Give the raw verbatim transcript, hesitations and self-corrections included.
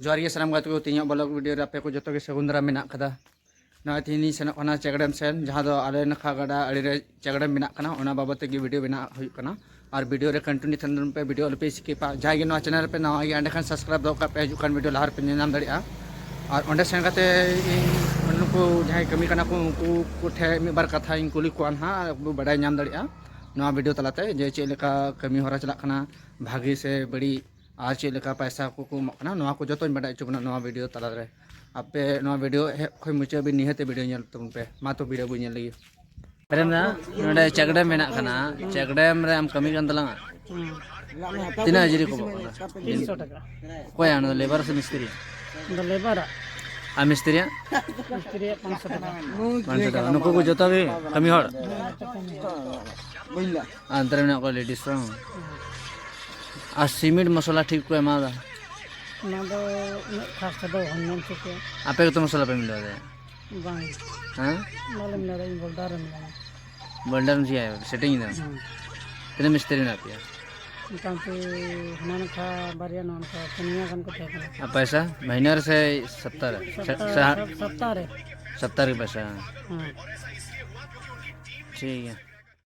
ᱡᱚᱦᱟᱨ ᱜᱮ ᱥᱟᱱᱟᱢ ᱜᱟᱛᱮ ᱠᱚ, ᱛᱮᱦᱮᱧᱟᱜ ᱵᱞᱚᱜ ᱵᱷᱤᱰᱤᱭᱳ ᱨᱮ ᱟᱯᱮ ᱠᱚ ᱡᱚᱛᱚ ᱜᱮ ᱥᱟᱹᱜᱩᱱ ᱫᱟᱨᱟᱢ ᱢᱮᱱᱟᱜ ᱠᱟᱫᱟ᱾ ᱱᱚᱜᱼᱚᱭ ᱛᱮᱦᱮᱧ ᱞᱤᱧ ᱥᱮᱱᱚᱜ ᱠᱟᱱᱟ ᱪᱮᱠᱰᱮᱢ ᱥᱮᱱ, ᱡᱟᱦᱟᱸ ᱫᱚ ᱟᱞᱮ ᱱᱟᱠᱷᱟ ᱜᱟᱰᱟ ᱟᱲᱮ ᱨᱮ ᱪᱮᱠᱰᱮᱢ ᱢᱮᱱᱟᱜ ᱠᱟᱱᱟ, ᱚᱱᱟ ᱵᱟᱵᱚᱫ ᱛᱮᱜᱮ ᱵᱷᱤᱰᱤᱭᱳ ᱵᱮᱱᱟᱣ ᱦᱩᱭᱩᱜ ᱠᱟᱱᱟ᱾ ᱟᱨ ᱵᱷᱤᱰᱤᱭᱳ ᱨᱮ ᱠᱚᱱᱴᱤᱱᱤᱭᱩ ᱛᱟᱦᱮᱱ ᱛᱟᱵᱚᱱ ᱯᱮ, ᱵᱷᱤᱰᱤᱭᱳ ᱟᱞᱚᱯᱮ ᱥᱠᱤᱯᱟ᱾ ᱡᱟᱦᱟᱸᱭ ᱜᱮ ᱱᱚᱣᱟ ᱪᱮᱱᱮᱞ ᱨᱮᱯᱮ ᱱᱟᱣᱟ ᱜᱮᱭᱟ, ᱮᱸᱰᱮᱠᱷᱟᱱ ᱥᱟᱵᱥᱠᱨᱟᱭᱤᱵ ᱫᱚᱦᱚ ᱠᱟᱜ ᱯᱮ, ᱦᱤᱡᱩᱜ ᱠᱟᱱ ᱵᱷᱤᱰᱤᱭᱳ ᱞᱟᱦᱟ ᱨᱮᱯᱮ ᱧᱮᱞ ᱧᱟᱢ ᱫᱟᱲᱮᱭᱟᱜᱼᱟ᱾ ᱟᱨ ᱚᱸᱰᱮ ᱥᱮᱱ ᱠᱟᱛᱮ ᱤᱧ ᱱᱩᱠᱩ ᱡᱟᱦᱟᱸᱭ ᱠᱟᱹᱢᱤ ᱠᱟᱱᱟ ᱠᱚ, ᱩᱱᱠᱩ ᱠᱚᱴᱷᱮᱱ ᱢᱤᱫ ᱵᱟᱨ ᱠᱟᱛᱷᱟᱧ ᱠᱩᱞᱤ ᱠᱚᱣᱟ ᱱᱟᱦᱟᱜ, ᱟᱨ ᱵᱚ ᱵᱟᱰᱟᱭ ᱧᱟᱢ ᱫᱟᱲᱮᱭᱟᱜᱼᱟ ᱱᱚᱣᱟ ᱵᱷᱤᱰᱤᱭᱳ ᱛᱟᱞᱟᱛᱮ ᱡᱮ ᱪᱮᱫ ᱞᱮᱠᱟ ᱠᱟᱹᱢᱤ ᱦᱚᱨᱟ ᱪᱟᱞᱟᱜ ᱠᱟᱱᱟ, ᱵᱷᱟᱜᱮ ᱥᱮ ᱵᱟᱹᱲᱤᱡ, ᱟᱨ ᱪᱮᱫ ᱞᱮᱠᱟ ᱯᱚᱭᱥᱟ ᱠᱚᱠᱚ ᱮᱢᱚᱜ ᱠᱟᱱᱟ, ᱱᱚᱣᱟ ᱠᱚ ᱡᱚᱛᱚᱧ ᱵᱟᱰᱟᱭ ᱦᱚᱪᱚ ᱵᱚᱱᱟ ᱱᱚᱣᱟ ᱵᱷᱤᱰᱤᱭᱳ ᱛᱟᱞᱟᱨᱮ᱾ ᱟᱯᱮ ᱱᱚᱣᱟ ᱵᱷᱤᱰᱤᱭᱳ ᱮᱦᱚᱵ ᱠᱷᱚᱱ ᱢᱩᱪᱟᱹᱫ ᱦᱟᱹᱵᱤᱡ ᱱᱤᱦᱟᱹᱛ ᱵᱷᱤᱰᱤᱭᱳ ᱧᱮᱞ ᱛᱟᱵᱚᱱ ᱯᱮ᱾ ᱢᱟ ᱛᱚ ᱵᱷᱤᱰᱤᱭᱳ ᱵᱚᱱ ᱧᱮᱞ ᱞᱮᱜᱮ᱾ ᱟᱨᱮ ᱢᱮᱱᱟ, ᱱᱚᱰᱮ ᱪᱮᱠᱰᱮᱢ ᱢᱮᱱᱟᱜ ᱠᱟᱱᱟ, ᱪᱮᱠᱰᱮᱢ ᱨᱮ ᱟᱢ ᱠᱟᱹᱢᱤ ᱠᱟᱱ ᱛᱟᱞᱟᱝᱟ? ᱦᱩᱸ᱾ ᱛᱤᱱᱟᱹᱜ ᱦᱟᱡᱨᱤ ᱠᱚ ᱮᱢᱚᱜ ᱠᱟᱱᱟ? ᱛᱤᱱᱥᱚ ᱴᱟᱠᱟ᱾ ᱚᱠᱚᱭᱟᱜ ᱚᱱᱟ ᱫᱚ, ᱞᱮᱵᱟᱨ ᱥᱮ ᱢᱤᱥᱛᱨᱤ? ᱚᱱᱟ ᱫᱚ ᱞᱮᱵᱟᱨᱟᱜ᱾ ᱟᱨ ᱢᱤᱥᱛᱨᱤᱭᱟᱜ? ᱢᱤᱥᱛᱨᱤᱭᱟᱜ ᱯᱟᱸᱪᱥᱚ ᱴᱟᱠᱟ᱾ ᱯᱟᱸᱪᱥᱚ ᱴᱟᱠᱟ᱾ ᱱᱩᱠᱩ ᱠᱚ ᱡᱚᱛᱚ ᱜᱮ ᱠᱟᱹᱢᱤ ᱦᱚᱲ? ᱦᱮᱸ, ᱡᱚᱛᱚ ᱠᱟᱹᱢᱤ ᱦᱚᱲ᱾ ᱟᱨ ᱚᱱᱛᱮ ᱨᱮ ᱢᱮᱱᱟᱜ ᱠᱚᱣᱟ ᱞᱮᱰᱤᱥ ᱦᱚᱸ? ᱦᱮᱸ᱾ ᱟᱨ ᱥᱤᱢᱮᱱᱴ ᱢᱚᱥᱞᱟ ᱴᱷᱤᱠ ᱠᱚ ᱮᱢᱟᱣᱫᱟ? ᱚᱱᱟ ᱫᱚ ᱩᱱᱟᱹᱜ ᱠᱷᱟᱥ ᱛᱮᱫᱚ ᱵᱟᱹᱧ ᱢᱮᱱ ᱦᱚᱪᱚ ᱠᱮᱭᱟ᱾ ᱟᱯᱮ ᱜᱮᱛᱚ ᱢᱚᱥᱞᱟ ᱯᱮ ᱢᱤᱞᱟᱹᱣ ᱫᱟ? ᱵᱟᱝ᱾ ᱦᱮᱸ? ᱵᱟᱞᱮ ᱢᱤᱞᱟᱹᱣ ᱫᱟ, ᱤᱧ ᱵᱚᱞᱰᱟᱨ ᱨᱮ ᱢᱤᱱᱟᱹᱧᱟ᱾ ᱵᱚᱞᱰᱟᱨ ᱮᱢ ᱥᱮᱴᱤᱝ ᱮᱫᱟ? ᱦᱮᱸ᱾ ᱛᱤᱱᱟᱹᱜ ᱢᱤᱥᱛᱨᱤ ᱢᱮᱱᱟᱜ ᱯᱮᱭᱟ? ᱢᱚᱴᱟᱢᱩᱴᱤ ᱦᱟᱱᱟ ᱱᱟᱠᱷᱟ ᱵᱟᱨᱭᱟ, ᱱᱚᱣᱟ ᱱᱟᱠᱷᱟ ᱯᱩᱱᱭᱟ ᱜᱟᱱ ᱠᱚ ᱛᱟᱦᱮᱸ ᱠᱟᱱᱟ᱾ ᱟᱨ ᱯᱚᱭᱥᱟ ᱢᱟᱹᱦᱱᱟᱹ ᱨᱮ ᱥᱮ ᱥᱚᱯᱛᱟ ᱨᱮ? ᱥᱮ, ᱥᱚᱯᱛᱟ-, ᱥᱮ ᱦᱟ-, ᱥᱚᱯ-, ᱥᱚᱯᱛᱟ ᱨᱮ᱾ ᱥᱚᱯᱛᱟ ᱨᱮ ᱯᱚᱭᱥᱟ? ᱦᱮᱸ᱾ ᱴᱷᱤᱠ ᱜᱮᱭᱟ᱾